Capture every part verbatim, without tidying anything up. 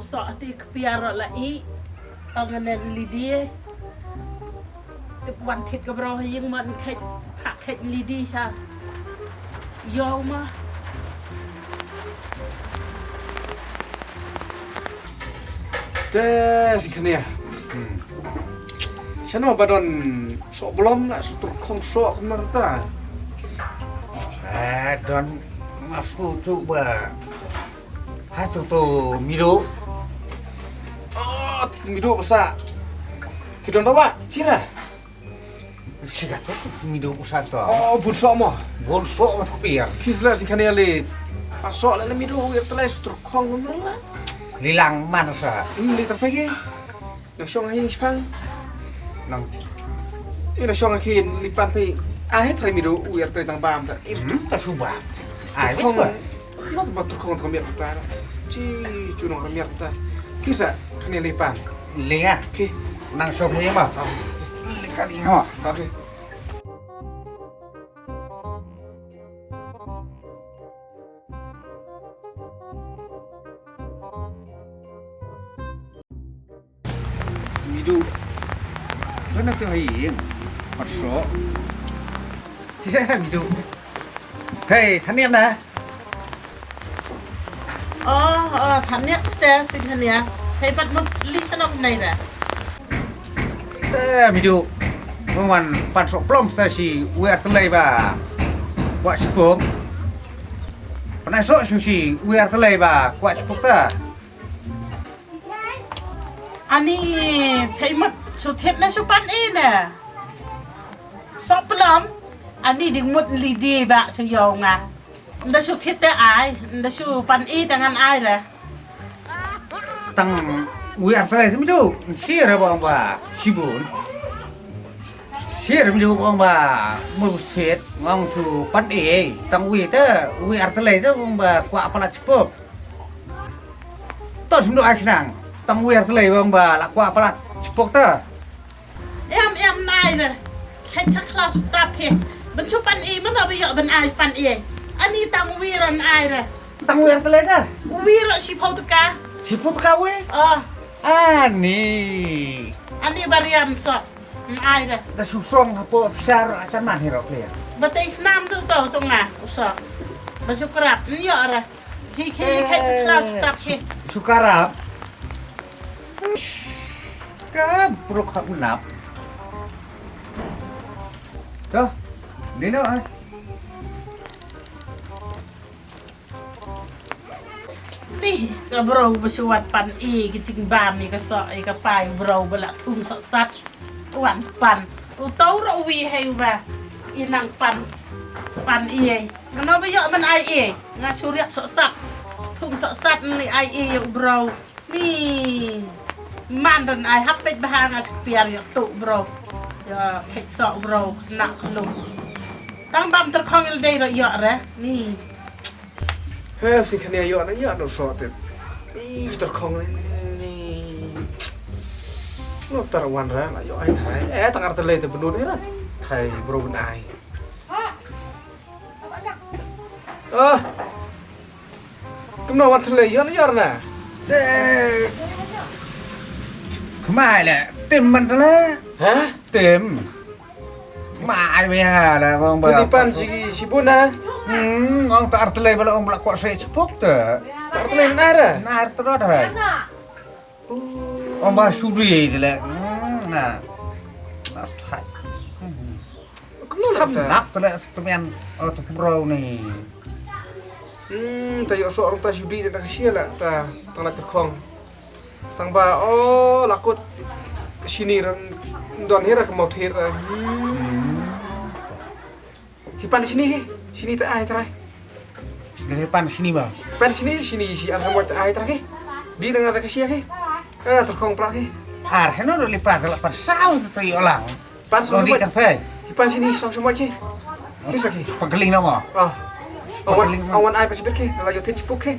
Soh te kpiar la i. Tang ne lidi. Tip wan thit ka bro ha ïing man khet. Phak khet lidi sha. Yo ma. Te si khania. Hmm. Shano ba don soh blom la soh tur khong soh kumar ta. Eh, don masu tu ba. Ha tu tu mido. Oh, mido basa. Ki don ba? Sira. Siga tu mido basa tu. Oh, bun soh mo. Bun soh mo tu piar. Kisla si khania le. Pasoh le mido wir telai soh tur khong kumar la. Lilang man sa. Ini terpegi. Nang shong ha ïing shipang. Nang. Ïa nang shong ha kin li pan phi. Ah, he trai mido u ïar trai tang bam ta. Hmm, ta shu bam. Ah, khong. Not ba tur khong tang miak ta. Chi chu nong miak ta. Kisa kane li pan. Li ah. Ki. Nang shong ha ïing ma. Li ka li ma. Okay. Midu. Mana tu hai ing. Patso. Tia midu. Hei, thaniam na. Oh, oh, thaniam ste si thaniam. Hei, pat mut li sanok nai na. Eh, midu. Ngwan patso plom ste si wer telai ba. Wa sipok. Panai sok sushi, wer telai ba, kwah sipuk ta. Ani, pei mat, su thiet ne su pan i ne. Sok plom, ani ding mut lidi ba su yong nga. Nda su thiet te ai, nda su pan i te ngan ai re. Tang wer telai te midu, si re bong ba, sibun. Sir mi ju bong ba mu sir ngong su pan e tang wi te wi ar telai te bong ba kwah palat chipok. To sim do ai khnang tang wi ar telai bong ba la kwah palat chipok te. Em em nai re. Khen chak khla su tap khe. Ban chu pan e man ba yo ban ai pan e. Ani tang wi ran ai re. Tang wi ar telai te. Wi ro si phau teka. Si phau teka wi. Oh. Ani. Ani bariam so. Ai da. Da su song hapo kisar acan man hero player. Ba te snam tu to song nga usa. Ba su krap nyo ra. Hi hi hi hi su krap su tap hi. Su karap. Ka bruk ha unap. To. Dino ai. Ni ka bro ba su wat pan i ka jingbam i ka so i ka pai bro ba la thung so sat. Wan pan u tau ro wi hei ba i nang pan pan i ei. Kano ba yo man ai i nga su riap so sat. Thung so sat ni ai i yo bro. Ni man dan ai hap pet ba ha nga su piar yo tu bro. Yo khet so bro na klum. Tang bam ter khong il dei ro yo re ni. He si khania yo na yo no so te. I ter khong ni. No tar wan ra na yo ai thai. Eh tang ar te le te bunun ra. Thai bro bun ai. Ah. Kum no wan te le yo na yo na. Khmai le tim man te le. Ha? Tim. Ma ai me ha la bong ba. Ni pan si si buna. Hmm, ngong ta artlei bala ong bala ko se chipok ta. Ta artlei na ra. Na artlei da hai. Ong ba sudri de le. Hmm, na. Nas thai. Hmm. Kam nap ta le stumian o tu bro ni. Hmm, ta yo so ta sudri da ka sia la ta ta la terkhong. Tang ba o lakut sini ran don hira ka mot hira. Ki pan sini ki sini ta ai trai. Dari pan sini ba. Pan sini sini si ar samot ta ai trai ki. Di nang ada ka sia ki. Ah terkhong pra ki. Ar seno do lipat la pan sau ta yo lang. Pan song sumai. Kafe. Ipan sini song sumai ki. Kisa ki. Pagling nama. Ah. Awan awan ai pasibit ki. Lala yotin sipuk ki.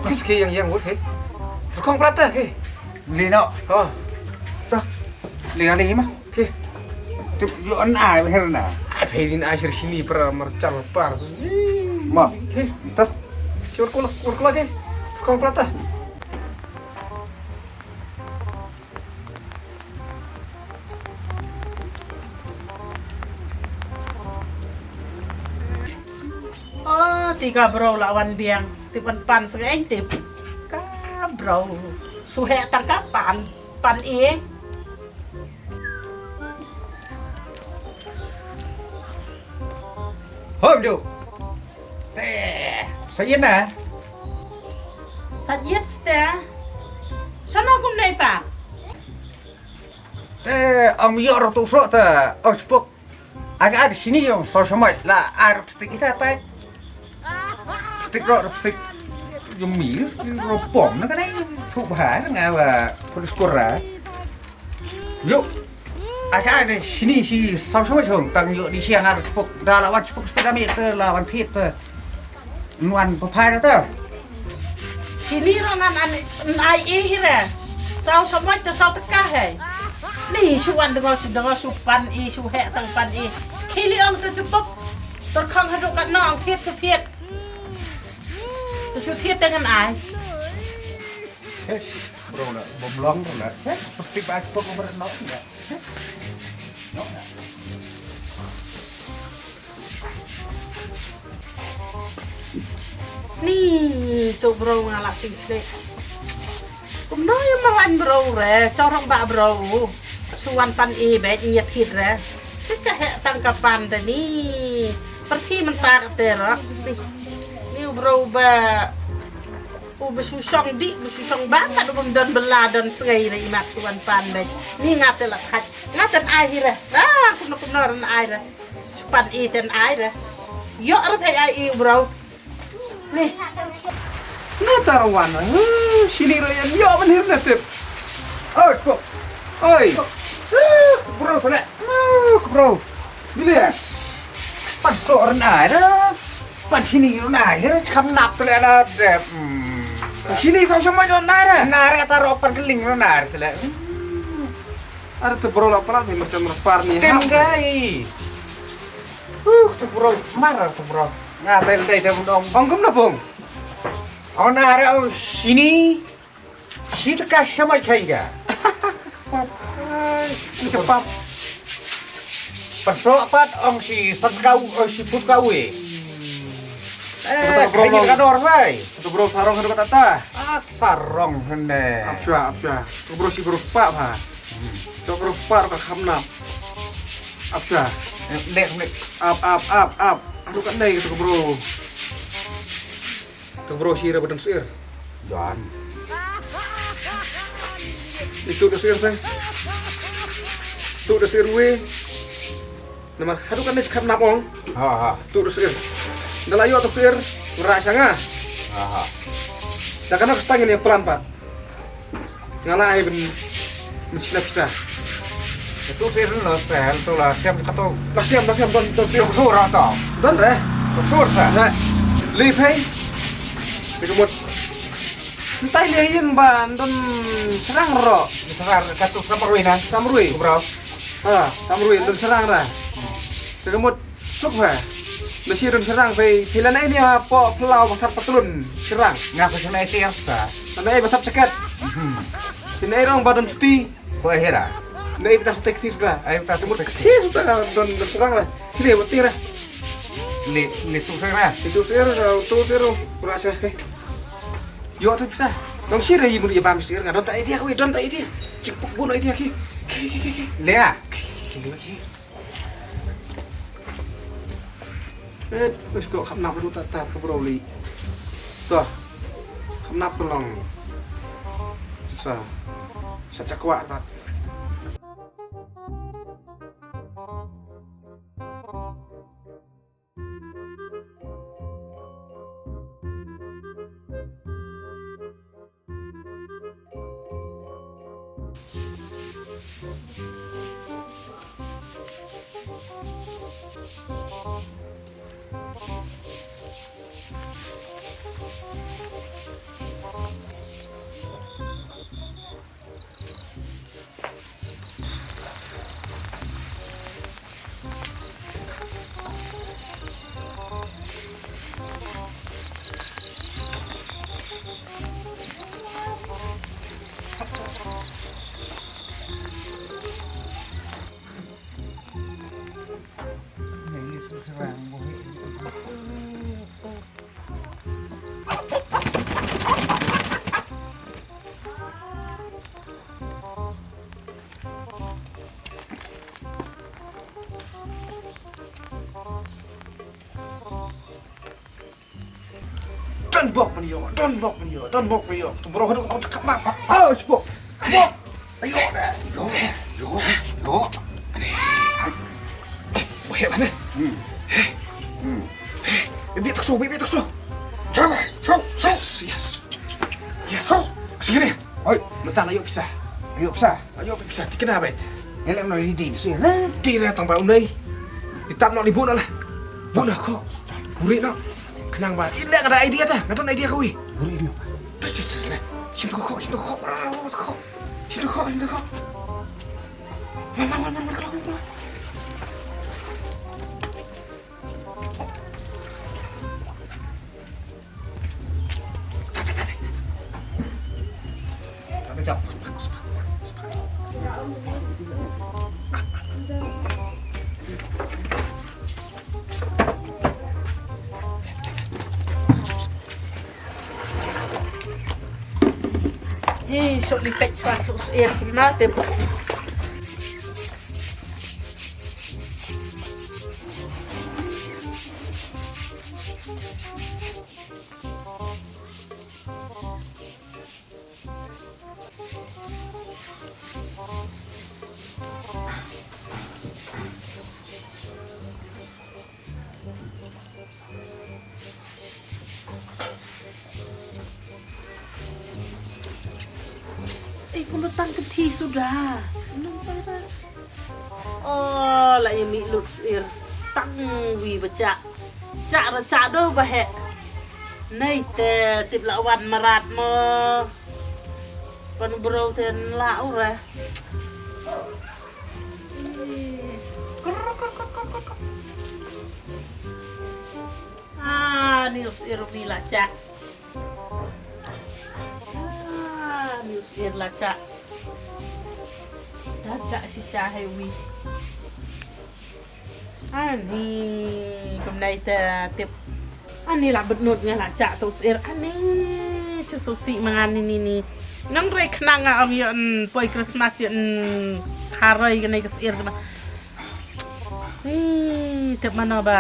Kisa ki yang yang wut ki. Kong plata ki. Lino. Ah. Dah. Lino ni ma. Ki. Tu yo an ai herna. Ai phe din ai sir sini para marchal par. Ma. Ki. Dah. Cur kulak kulak ki. Kong plata. Te ka bro la wan biang, te wan pan sngewbha te. Ka bro. Shu heh tang ka pan, pan ïa. Hoi, Bru. Te, sa ïa na? Sa ïa ste. Sa na kum nei pa. Te, am ïa ro tu so te, oh, spok. Aga ada sini yang so sama la arab stik ita pa. Stik ro, stik. Yung mi, ro pom na kanai. Tu bahar nga ba, pun skora. Yo. Aka aka sini si saw saw saw tang yo di siang ar chupuk da lawan chupuk sepeda mi te lawan thit te. Nuan papai da te. Sini ro ngan an ai i hi re. Saw saw mai te saw teka he. Ni su wan dengo su dengo su pan i su he tang pan i. Kili ong te chupuk. Ter khang haduk kat nong thit su thit. Te su thit te ngan ai. Bro na, bom long bro na. Plastik ba ko ko bro na. Ni, tu bro nga la sing sle. Kumno ïa malan bro re, corong ba bro. Suan pan i bet nyet hit re. Sika he tang ka pan de ni. Perthi mentak te ro. Ni bro ba. U ba su shong di, ba su shong ba, kat u bym don bela don sngei re i mat tuan pan dei. Ni nga te la khat, nga ten ai hi re. Ah, kumno kumno ren ai re. Su pan i ten ai re. Yo re thei ai i u bro. Ni. Ni tar wan. Huh, sini re yan yo ban him na tip. Oi, ko. Oi. Huh, bro, tole. Huh, bro. Bile. Pan so ren ai re. Pan sini ren ai re. Cham nap tole na de. Hmm. Sini sa sama ren ai re. Na re ta ro pan keling ren ai re tole. Hmm. Ada tu bro la pala ni macam rapar ni. Tem gai. Uh, tu bro, mar tu bro. Nga tem dai tem dong. Ong kum na bong. Ong na re ong sini. Shi ta ka sha mai kai ga. Ai, shi ka pap. Pan so pat ong shi pat kau, ong shi put kau e. Eh, bro, kai bro. Ka dor bai. Tu bro sarong hadu kata ta. Ah, sarong hene. Ap shwa, ap shwa. Tu bro shi bro spa ha. Tu bro spa ka kham nap. Ap shwa. Nek, nek. Ap, ap, ap, ap. Hadu kat nei tu bro. Tu bro shi ra badan sir. Don. Itu da sir sang. Tu da sir we. Namar hadu kan ni kham nap ong. Ha ha. Tu da sir. Da la yo tu sir. Ra sanga. Ha ha. Da kana ka stang ni plan pat. Nga la ai ben. Mesti la pisa. Itu sir lo sel tu la siam katu. La siam, la siam don don sir. Sur ata. Don re. Sur sa. Re. Li phei. Te ka mut. Ntai le ïing ba don srang ro. Srang katu samrui na. Samrui. Bro. Ha, samrui don srang ra. Te ka mut suk ha. Na shi don srang phei. Phi la nai ni ha po plau ba sar patlun srang. Nga ko srang ai tiar sa. Na ai ba sap chakat. Phi nai rong ba don chuti. Ko hera. Nei ta stek tis ba. Ai ta stek tis ba don don serang la. Sini buat tira. Ni ni tu sera. Itu sera tu sera. Pura sa. Yo tu bisa. Dong sira ibu ni ba mesti ngan don ta idea ko don ta idea. Cik puk bunuh idea ki. Ki ki ki ki. Lea. Ki ki ki. Eh, wis ko kham nap ruh tat tat ka bro li. To. Kham nap ka long. Sa. Sa chakwa tat. Don bok man ïoh, don bok man ïoh, don bok man ïoh. Tu bro, hadu kau cakap na. Oh, spok. Spok. Ayo, ayo, ayo, ayo. Wah, hebat ni. Hmm. Hmm. Biar tak so, biar tak so. Ciao, ciao, ciao. Yes, yes. Yes. Sini. Oi. Mentang ayo bisa. Ayo bisa. Ayo bisa. Tikna bet. Ele mno di din sih. Ti re tang ba unai. Di tap no di bun lah. Bun aku. Buri no. Kenang ba. Ini ada idea ta. Ngadon idea kawi. Buri no. Terus terus terus. Sim tu kok, sim tu kok. Sim tu kok, sim tu kok. Mar mar mar mar mar. Ih, sok lipet suat sok syair kumna te. Eh, kumno tang kynthih suda. Nang para. Oh, la ïa mih lut syair. Tang wi ba chah. Chah ra chah do ba heh. Nei te tip la wan marat mo. Pan bro te la u re. Ah, ni u syair mi la chah. Ah, ni u syair la chah. Da chah shisha he wi. Ani, kumnai te tip. Ani la bet nut nga la chah tu syair. Ani, chu susi mangan ni ni ni. Nang rei khnang nga ong ïoh poi Christmas ïoh haroi kane ka syair kaba. Ni, tip mano ba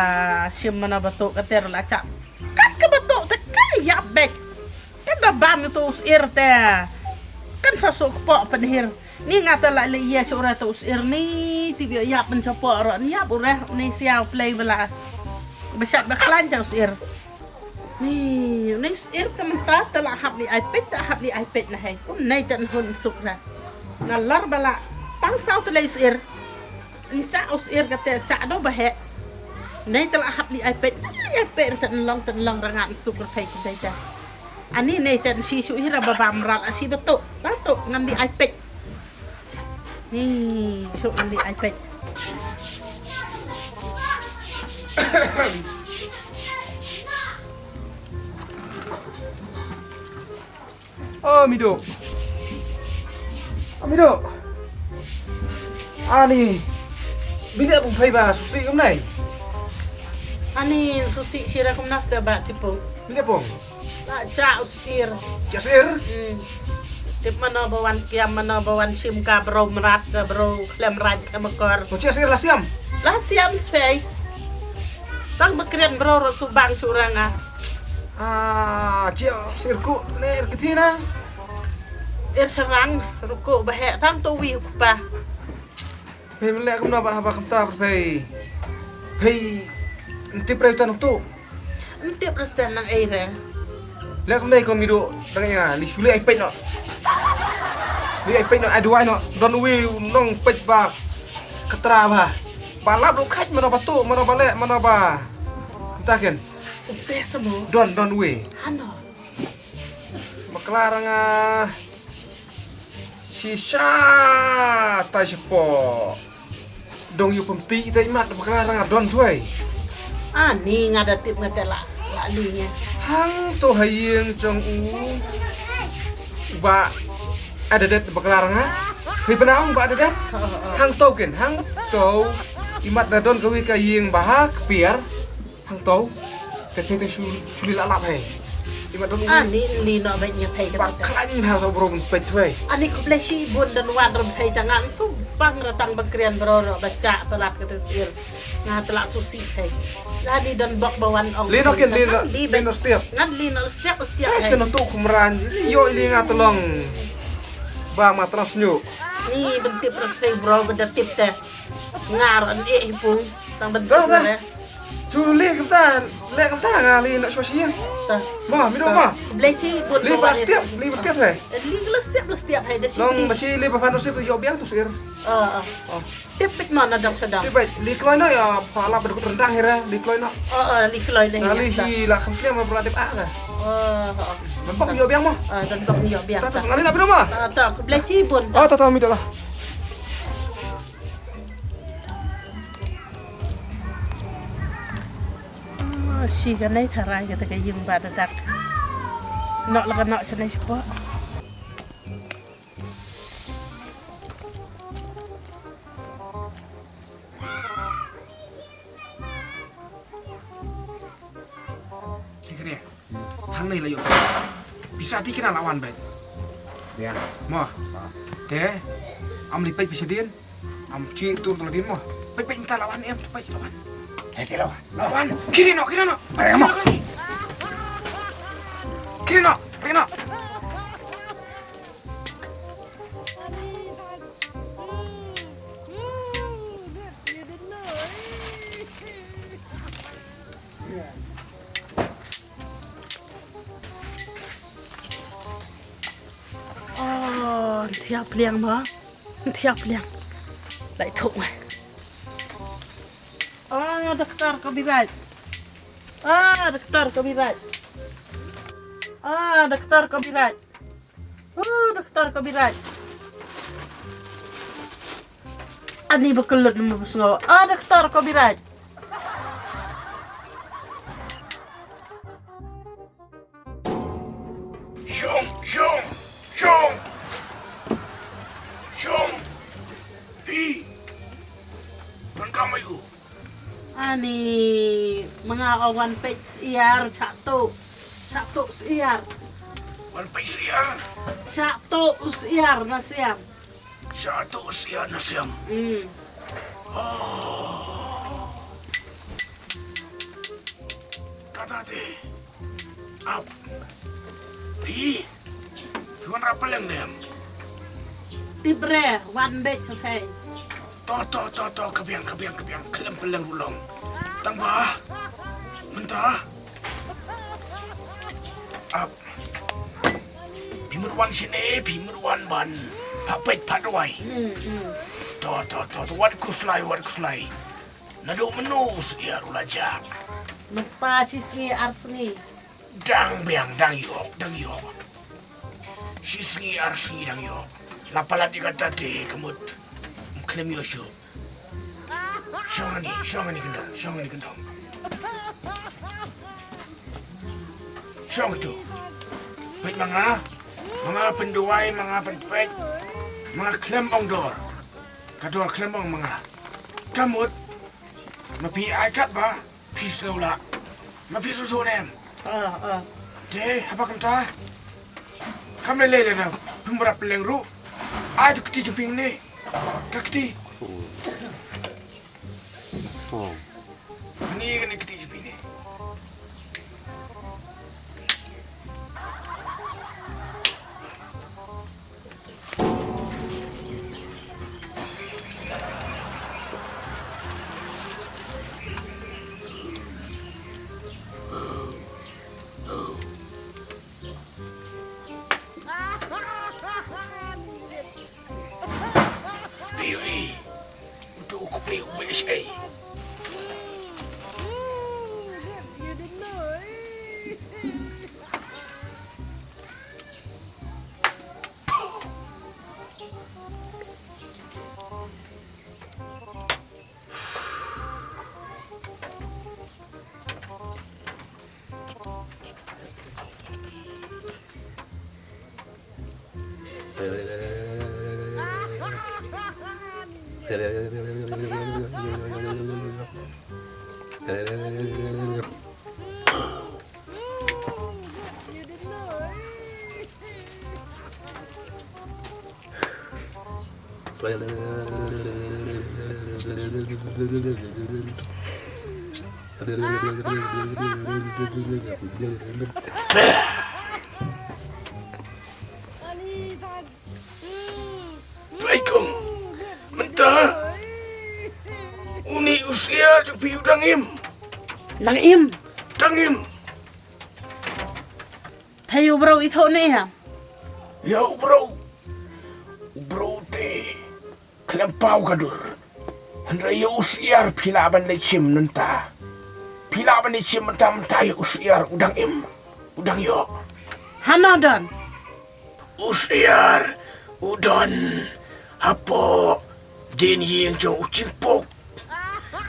shim mano ba tu ka ter la chah. Kan ka ba tu te kan ïap bek. Kan da bam tu syair te. Kan sa sok pok penhir. Ni nga te la le ïa syair tu syair ni. Ti bia ïap pen sa pok ro ni ïap ureh ni siaw play bela. Besat beklan tu syair. Ni, ni syair te menta te la hap ni iPad te hap ni iPad na hai. Kum nai te hun suk na. Na lar bela. Tang sau te le syair. Ncha u syair kata cha do ba heh. Nei te la hap li ai pet, li ai pet te long te long ranga suk rphai kynthei te. Ani nei te shi shu hira ba bam ral a shi ba tu, ba tu ngam li ai pet. Ni shu ngam li ai pet. Oh, Mido. Oh, Mido. Ani. Bili apung phai ba susi kumnai. Ani susi sira kumnas da ba chipung. Bili apung. Ba cha usir. Cha sir? Hmm. Tip mano ba wan kiam mano ba wan shim ka bro mrat ka bro klem raj ka makor. To cha sir la siam. La siam sfei. Tang ba kren bro ro subang suranga. Ah, cia sir ku ne er kithina. Er serang ruku ba heh tang tu wi ku pa. Phei mele kumna ba haba kumta phei. Phei ntip reu tan tu. Ntip reu tan nang ei re. Le kumne ko Mido dang nga ni sule ai pet no. Ni ai pet no ai duai no don wi nong pet ba katra ba. Ba lap lu khaj mano ba tu mano ba le mano ba. Kumta ken. Te samo. Don don wi. Hano. Bakla ranga shisha ta shapo. Dong yu pemti ta imat bakla ranga don tuai. Ani nga da tip nga te la la li nge. Hang to ha ïing jong u ba ada det bakla ranga. Hi pena ong ba ada det. Hang to ken hang to imat da don kawi ka ïing ba ha kpiar. Hang to. Te te te shu shu li la lap hai. Ani li no ba ngi thei ka. Ba khlaiñ ha sa bro ban peit thei. Ani khublei shibun don wan rum thei ta ngan su bang ra tang ba krian bro ro ba cha ta lat ka ta sir. Nga ta la su si thei. Nga ni don bok ba wan ong. Li no kin li no li no stiap. Ngan li no stiap stiap. Chai thei. Sken no tu kumran. Yo li nga ta long. Ba ma ta long snyu. Ni ban tip ras thei bro ba da tip te. Nga ro an e hi pung. Tang ban tip. Su le kumta, le kumta nga li na shuwa shi. Ta. Ma, mi do ma. Khublei shibun. Li ba stiap, li ba stiap hai. Li ba stiap, ba stiap hai da shi. Long ba shi li ba phan stiap yo biang tu sir. Ah, ah. Oh. Tip pit ma na dang sadang. Tip pit li kloi na ya pala ba duk rendang hira, li kloi na. Oh, oh, li kloi na. Li shi la kham kliam ba tip ah. Oh, oh. Ban bok yo biang ma. Ah, ban bok yo biang. Ta ta ngali na pino ma. Ta ta khublei shibun. Ah, ta ta mi do la. Oh, shi ka nei tharai kata ka ïing ba da dak. Nok la ka nok shanei shapoh. Kine hangne la ïoh. Pisa ti kine la wan bad. Mo. Te am li peit pisa din. Am chi tur tur din mo. Peit peit mynta la wan em peit la wan. Hei ti la wan. La wan. Kine no kine no. Mo. Kine no kine no. Oh, thiap liang ma. Thiap liang. Lai thuk ngai. Ah, doktor copyright. Ah, doktor copyright. Ah, doktor copyright. Ah, doktor copyright. Ani ba kelut nama busngo. Ah, doktor copyright. Shong, shong, shong. Shong. Pi. Pangkam ayu. Ani manga awan pech siar chatu. Chatu siar. Wan pech siar. Chatu siar na siam. Chatu siar na siam. Hmm. Oh. Kata te. Ap. Phi. Phi wan ra peleng dem. Tibre wan bech okay. To to to to kebiang kebiang kebiang kelem peleng rulong. Tang ba. Menta. Ap. Phi mut wan sini phi mut wan ban. Pha pech pha duai. Hmm hmm. To to to to wat kuslai wat kuslai. Nado menu siar ula jak. Menta chi sngi ar sngi. Dang biang dang yok dang yok. Shi sngi ar sngi dang yok. La palat ïa kata te ka mut. Mkhlem ïoh shuh. Shong ani shong ani kendong shong ani kendong. Shong tu. Peit ma nga. Ma nga pynduwai ma nga pynpeit. Ma nga khlem ong dor. Ka dor khlem ong ma nga. Ka mut. Ma phi ai kat ba phi sngewlah. Ma phi sngewthuh ne em? Ah ah. Te haba kynta kam lei lei lei na phi mrap leng ruh. Ai tu kti jong phi ne. Ka kti. Ni kane kti jong phi ne. Biwi, utu uku pe ube shei. Trai kong, mynta uni u syiar jong phi u dang im. Dang im. Dang im. Phi u briew i thoh ne ha? Ïa u briew. U briew te khlem paw ka dur. Hynrei ïa u syiar phi lah ban leit shim mynta. Phi lah ban leit shim mynta mynta ïa u syiar u dang im. U dang ïoh. Hano don? U syiar u don hapoh dien ïing jong u Jingpuk.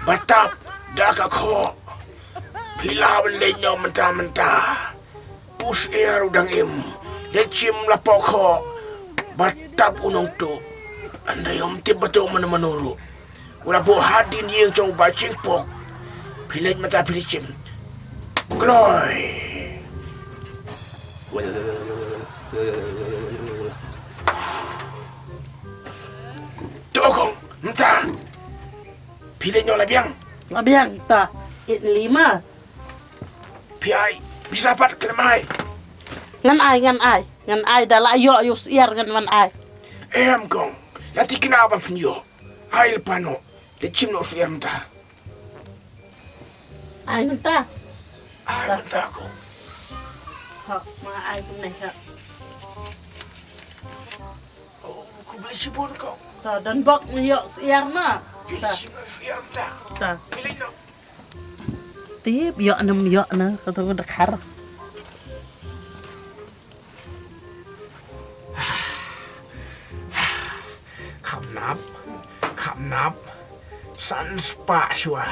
Ba tap da ka khoh. Phi lah ban leit noh mynta mynta. U syiar u dang im. Leit shim la poh khoh. Ba tap u nongtuh. Hynrei ym tip ba tuh mano mano ruh. U la buh ha dien ïing jong u Bah Jingpuk. Phi leit mynta phi leit shim. Kloi. To kong, mynta. Phi leit noh la biang. La biang ta. It lima. Phi ai, pisa pat khlem ai. Ngan ai, ngan ai. Ngan ai da la ïoh ïa u syiar ngan wan ai. Em kong, la thikna ban pynïoh. Ai lypa noh. Leit shim noh u syiar mynta. Ai mynta. Ai mynta kong. Ha, ma ai kumne ha. Oh, khublei shibun kong. Ta don bok ne ïoh syiar na. Phi leit shim noh u syiar mynta. Ta. Phi leit noh. Tip ïoh ne ym ïoh ne, ka tu ka dkhar. Kham nap, kham nap. San spah shuwa.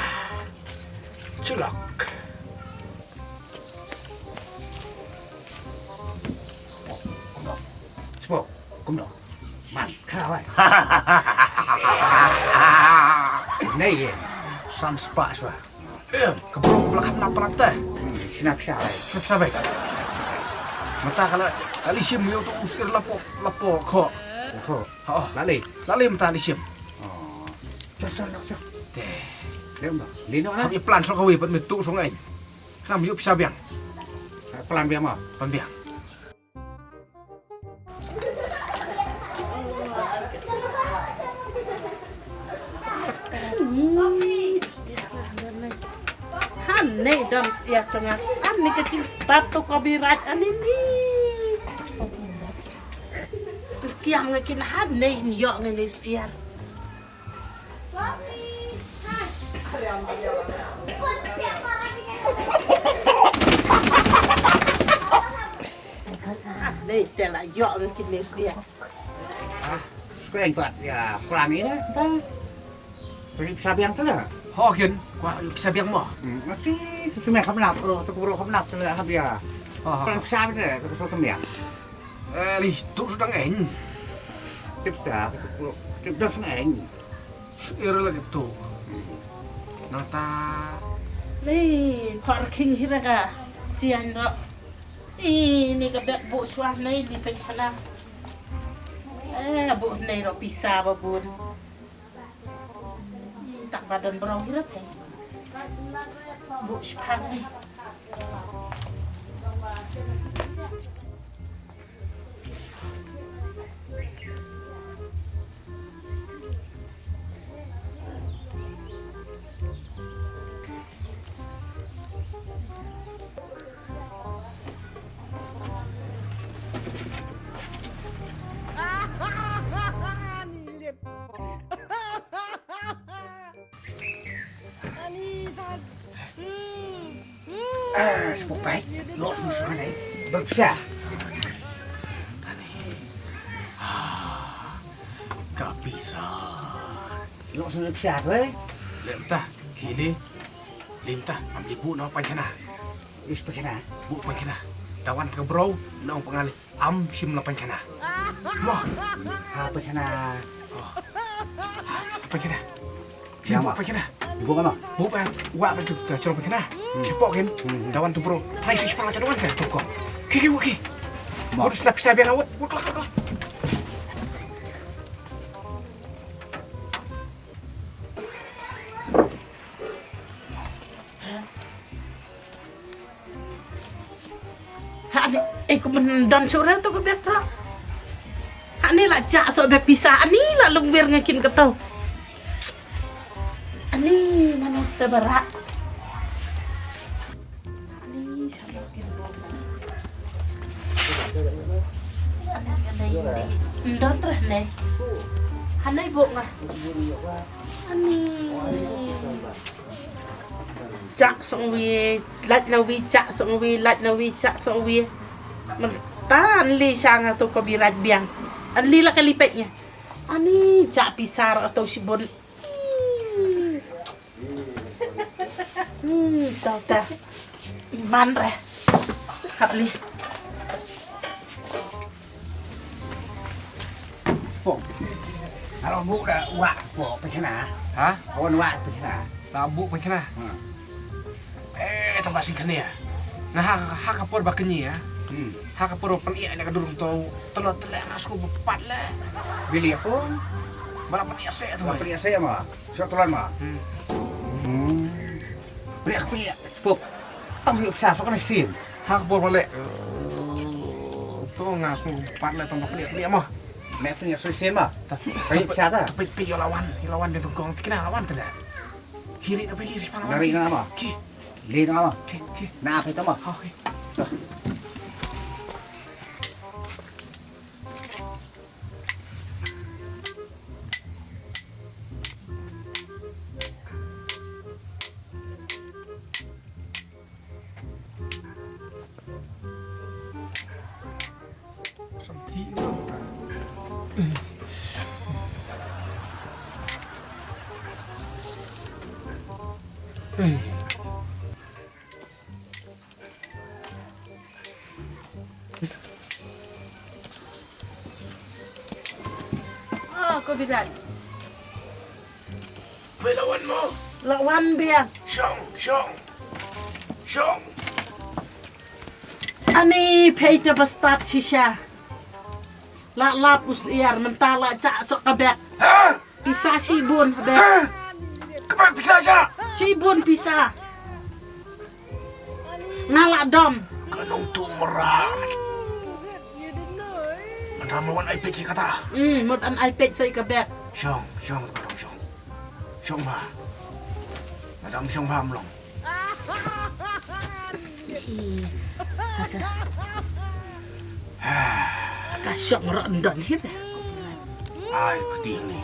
Chulok. Kumno? Spo, kumno? Man, kha wai. Nei ye. San spah shuwa. Em, ka bro, ka la kham nap palat te. Hmm, shna pisa bai. Shna pisa bai. Mynta ka la, ka la shim ïa uto u syiar la poh, la poh khoh. Khoh. Oh. La lei. La lei mynta la shim. Oh. Chal, chal, chal. Te. Lei mynta. Lei noh na. Kham ïa plan shuh kawei pat me tuh shuh ngan. Kham ïoh pisa biang. Plan biang ma. Plan biang. Hangne dang syiar tengah. Hangne ka jingstad tu copyright hangne ni. Kiang ngi kin hangne in ïoh ngi ni syiar. Ah, dei te la ïoh ngi kin ni syiar. Ah, skuen pat ïa plan ïa ta. Pisa biang ta la. Ho kin, kwah pisa biang mo. Hmm, mesti tu me kham nap, oh, tu bro kham nap ta la hab ïa. Ho, ho. Plan pisa biang ta, tu kham biang. Eh, li tu sudah ngeng. Tip ta, tip dah ngeng. Syiar la tu. Nata. Ni parking hi ra ka. Chian ro. Ini ka bek bu shuwa nei di pynkhana. Eh, bu nei ro pisa ba bun. Tak badan bro hi ra phe. Bu shpang ni. Ah, sbuk bai. Lo sung sung ne. Bangsa. Ani. Ah, ka pisa. Lo sung pisa tu eh. Lem ta, kili. Lem ta, am di bu na pangkana. Is pangkana. Bu pangkana. Dawan ka bro, na pangali. Am shim la pangkana. Mo. Ha pangkana. Oh. Ha pangkana. Shim bu pangkana. Bu kano? Bu pang. Wa ba tu ka choro pangkana. Shim pokin. Dawan tu bro. Try si shpang cha dawan ka tu ko. Ki ki ki. Mo. Urus na pisa biang awat. Wut kla kla kla. Ai, kumne don shuh re to ka bek ro. Ani la jak sok bek pisa, ani la lungwir nga kin kato. Ani mano sta bara. Ani shalok kin bo. Ani ani ni. Ndon re ne. Hanai bo nga. Ani. Jak song wi, lait na wi, jak song wi, lait na wi, jak song wi. Mynta an li shang ato ko bi raj biang. An li la ka lipet nya. Ani jak pisar ato shibun. Hmm, tau ta. Iman re. Hap li. Pong. Alo bu da wa po pechana. Ha? Awan wa pechana. Da bu pechana. Hmm. Eh, tamba sing kane ya. Nga ha ha ka por ba kane ya. Hmm. Ha ka por peniak ne ka durung tau. Telot telek nas ku bepat le. Bili pong. Bala peniak se tu. Peniak se ma. Sok telan ma. Hmm. Hmm. Peniak peniak. Pok. Tam hiup sa sok ne sin. Ha ka por balik. Tu nga su pat le tam peniak peniak ma. Mek peniak sok sin ma. Peniak sa ta. Tapi pi yo lawan, yo lawan de tungkong tikna lawan tu le. Hiri na pegi span lawan. Dari na ma. Ki. Li na ma. Ki ki. Na apa itu ma? Oke. Ah, ko bidan. Bai lawan mo. Lawan biang. Shong, shong. Shong. Ani pei te bastat shisha. La lap us iar mynta la chak sok ka bek. Ha? Pisa shibun bek. Ha? Ka bek pisa sha. Shibun pisa. Nga la dom. Ka nong tu mera. Mata mo wan ai pet si kata. Hmm, mot an ai pet sai ka bek. Shong, shong, shong. Shong ba. Madam shong ba mlong. Ka shong ro ndon hit. Ai kti ni.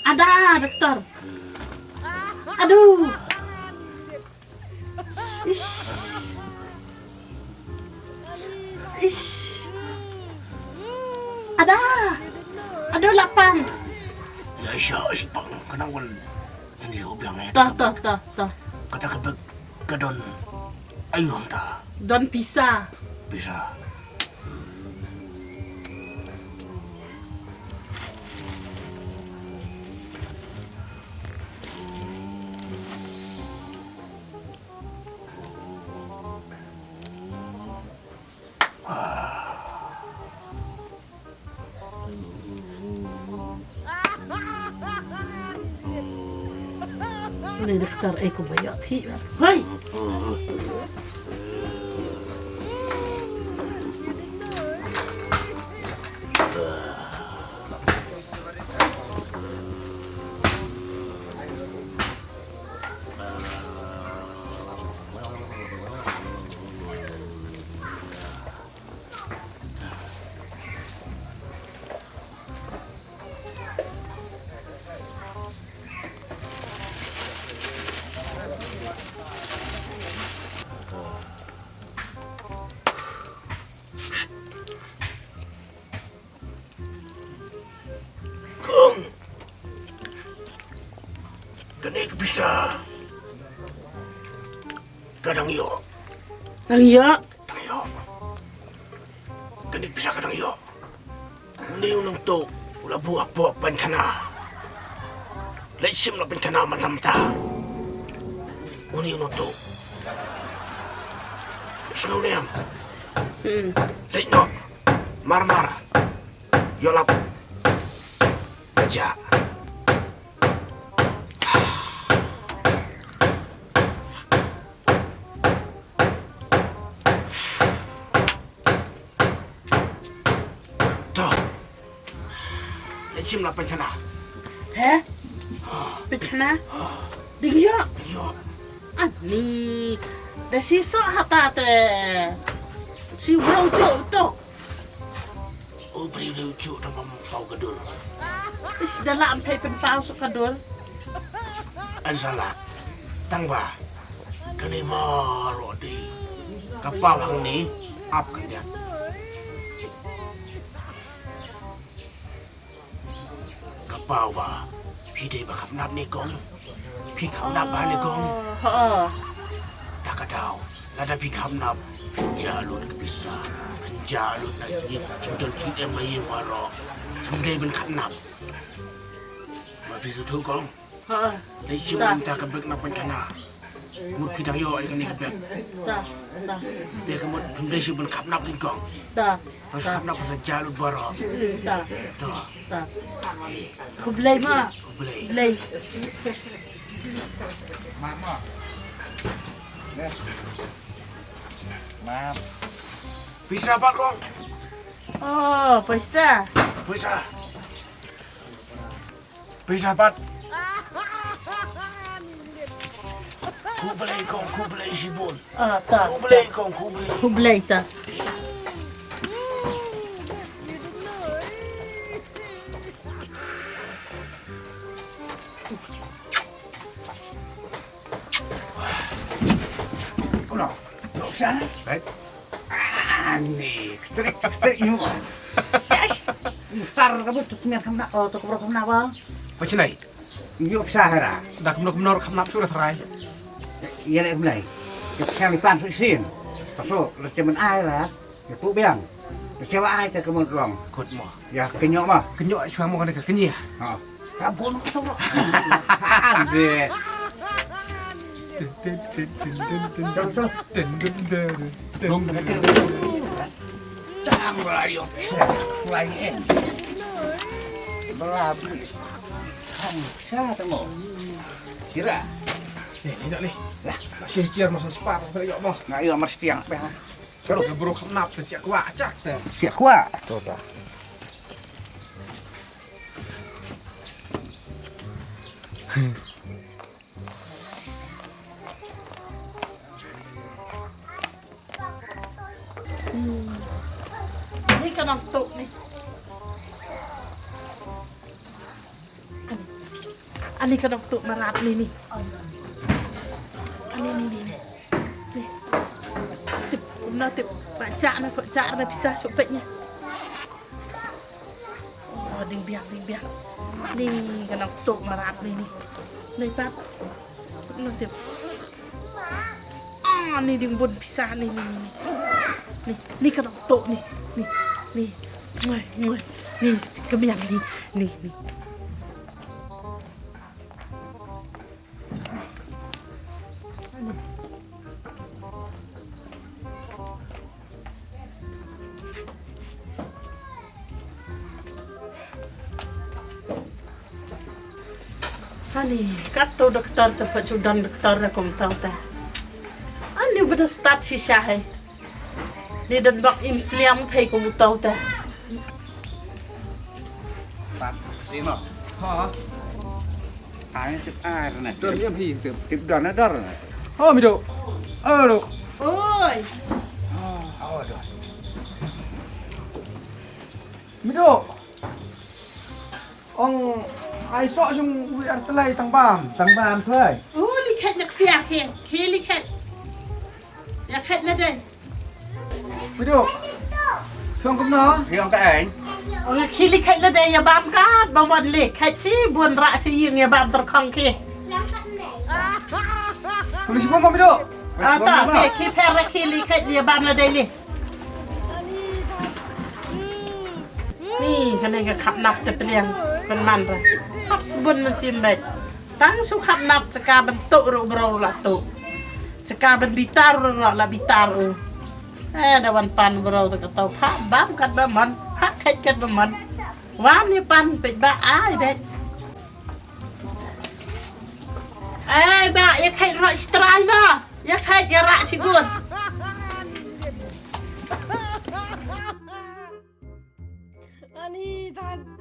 Ada doktor. Aduh. Ish. Ish. Ada. Ada lapang. Ya sha sipang kenang wan. Tang yo biang eh. Tah tah tah tah. Kata ka bek ka don. Ayu hanta. Don pisa. Pisa. Ni doktor eh ku bayat hi. Hei. Kong. Kane ka pisa. Ka dang ïoh. Dang ïoh. Dang ïoh. Kane ka pisa ka dang ïoh. Une u nongtuh u la buh hapoh pynkhana. Leit shim la pynkhana mynta mynta. Une u nongtuh. Ïohsngew ne em? Hmm. Leit noh. Mar mar. Ïoh lap. Ka jah. Shim la pynkhana. He? Pynkhana? Ding ïoh. Ïoh. Ani. Da shi soh hata te. Shi briew ju to. U briew ju to, bam paw ka dur. Is da la am pei pynpaw soh ka dur. An sala. Tang ba. Kane ma ro di. Ka paw hangne. Ap ka dia. Ka paw ba phi dei ba khapnap ne kong. Phi khapnap ba ne kong. Ha. Ta ka daw. Lada phi khapnap. Pynja lut ka pisa. Pynja lut na ki. Pynja lut em ma ïing ma ro. Phi dei ban khapnap. Ma phi suthu kong. Ha. Dei shi mynta ka bek na pynkhana. Mut phi dang ïoh ïa kane ka bek. Ta, ta. Te ka mut phim dei shuh ban khapnap ïa kong. Ta. Pas khapnap pas ja lut baroh. Hmm, ta. Ta. Ta. Khublei ma. Khublei. Khublei. Mama. Map. Pisa pat kong. Oh, pisa. Pisa. Pisa pat. Khublei kong, khublei shibun. Ah, ta. Khublei kong, khublei. Khublei ta. Kuno, dok sana. Baik. Ani, trik trik yu. Yes. Star ka bus tu kemar kemna, oh, tu kebro kemna ba. Macam ni. Yu pisa hera. Dah kemna kemna kemna sura terai. Iya lek kemna. Kita kali pan su isin. Pasu, lecaman ai lah. Ya tu biang. Lecawa ai ke kemon long. Kut mo. Ya kenyok mah. Kenyok sua mo kena kenyih. Ha. Rabun tu. Ande. Dun, dun, dun, dun, dun, dun, dun, dun, dun, dun, dun, dun, dun. Tang rayo. Lain. Belabi. Tang sa tamo. Sira. Ni ni ni. Lah, masih ciar masuk sepat, tak yok mah. Nak yok mesti yang apa? Kalau keburu kenap tu cak kuat cak tu. Cak kuat. Tu dah. Ni ka nang tuk ni. Ani ka nang tuk marat ni ni. Ani ni ni ni. Ni. Tip, na tip, ba jak na, ba jak na pisa suk pek ni. Oh, ding biang, ding biang. Ni ka nang tuk marat ni ni. Ni pat. Nang tip. Ah, ni ding bun pisa ni ni ni. Ni, ni ka nang tuk ni. Ni, ni. Muai, muai. Ni, ka biang ni. Ni, ni. Ani, kat to doktor te, pa chudan doktor re kum tau te. Ani bada start shisha hai. Ni dan bak im sliam phai kum tau te. Pat, sino. Ha. Ai tip ar na. Dor niam hi tip. Tip don na dor na. Oh, mido. Oh, do. Oi. Oh, do. Mido. Ong ai sok sung wi ar telai tang bam. Tang bam thoi. Oh, li khet na kpia ke. Ke li khet. Ya khet na dei. Mido. Hiong kumno? Hiong ka ai. Ong ki li khet la dei ya bam ka ba mon li khet si bun ra si ying ya bam ter khong ki. Kuli si bom mido. Ata ki ki pher la ki li khet ya bam la dei li. Ni kane ka khap nap te pliang pen man ra. Khap sbun na sim bet. Tang shu khap nap, chaka ban tuh ruh bro la tuh. Chaka ban bitar ruh la bitar ruh. Eh, da wan pan bro te ka tau. Pha bam kat ba man, pha khet kat ba man. Wan ni pan pet ba ai deh. Ai ba, ya khet ruh strai ba. Ya khet ya rak sigun. Ani tan.